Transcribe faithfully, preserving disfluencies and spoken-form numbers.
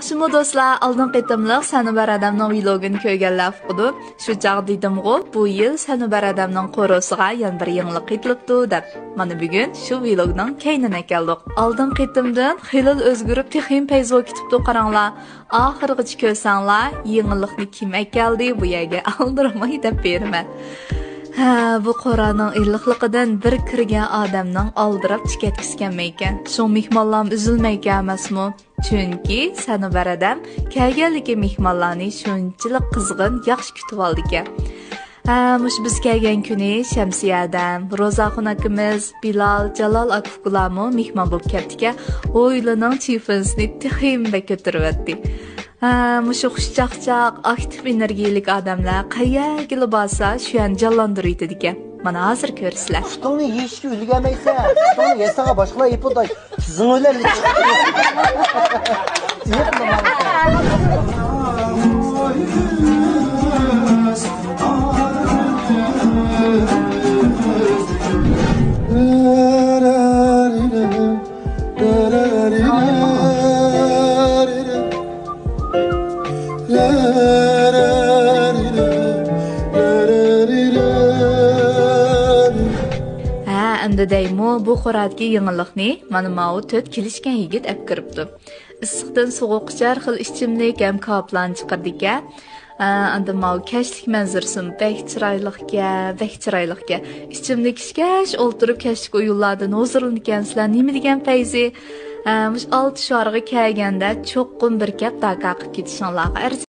شۇمۇ دوستلار، ئالدىنقى قېتىملىق سەنۇبەر ئادەمنىڭ ۋىلوگىنى كۆرگەنلەر ئۇقىدۇ. شۇ چاغ دېدىمغۇ، بۇ يىل سەنۇبەر ئادەمنىڭ قورۇسىغا يەنە بىر يېڭىلىق قېتىلىپتۇ دەپ. مانا بۈگۈن شۇ ۋىلوگنىڭ كەينىنى ئەكەلدۇق. ئالدىنقى قېتىمدىن خېلىلا ئۆزگىرىپ، تېخىمۇ پەيزىۋا كېتىپتۇ، قاراڭلار. ئاخىرغىچە كۆرسەڭلار، يېڭىلىقنى كىم ئەكەلدى بۇ يەرگە، ئالدىرىماي دەپ بېرىمەن. ھە، بۇ قورانىڭ ئىللىقلىقىدىن بىر كىرگەن ئادەمنىڭ ئالدىراپ چىقىۋەتكۈسى كەلمەيكەن. شۇڭا مېھمانلارمۇ ئۈزۈلمەيكەن ئەمەسمۇ؟ چۈنكى سەنۇبەر ئادەم كەلگەنلىكى مېھمانلارنى شۇنچىلىك قىزغىن، ياخشى كۈتۈۋالىدىكەن. ھە، مۇشۇ بىز كەلگەن كۈنى شەمسىيە ئادەم، روزاخۇن ئاكىمىز، بىلال، جالال ئاكا-ئۇكىلارمۇ مېھمان بولۇپ كەپتىكەن. ھويلىنىڭ چىفىنىسىنى تېخىمۇ بەك كۆتۈرۈۋەتتى. ھە، مۇشۇ خۇشچاقچاق، ئاكتىپ ئېنېرگىيىلىك ئادەملەر قەيەرگىلا بارسا، شۇ يەرنى جانلاندۇرۇۋېتىدىكەن. مانا ھازىر كۆرىسىلەر. پۇتۇڭنى يېيىشكە ئۈلگۈرمەيسەن. پۇتۇڭنى يەسەڭ باشقىلار يېپىدۇ. تىزىڭ بىلەن ھە، ئەمدى دەيمۇ، بۇ خورادىكى يېڭىلىقنى مانا ماۋۇ تۆت كېلىشكەن يىگىت ئەپ كىرىپتۇ. ئىسسىقتىن سوغۇق ئۈچەر خىل ئىچىملىك ھەم كاۋاپلارنى چىقىرىدىكەن. ئە، ئاندىن ماۋۇ كەچلىك مەنزىرىسىمۇ بەك چىرايلىقكەن، بەك چىرايلىقكەن. ئىچىملىك ئىچكەچ ئولتۇرۇپ كەچلىك ئويۇنلاردىن ھۇزۇرلىنىدىكەنسىلەر. نېمە دېگەن پەيزى؟ ئە، مۇشۇ ئالتە شوئارغا كەلگەندە چوقۇم بىر كەپ داكا قىلىپ كېتىشىڭلارغا ئەرز.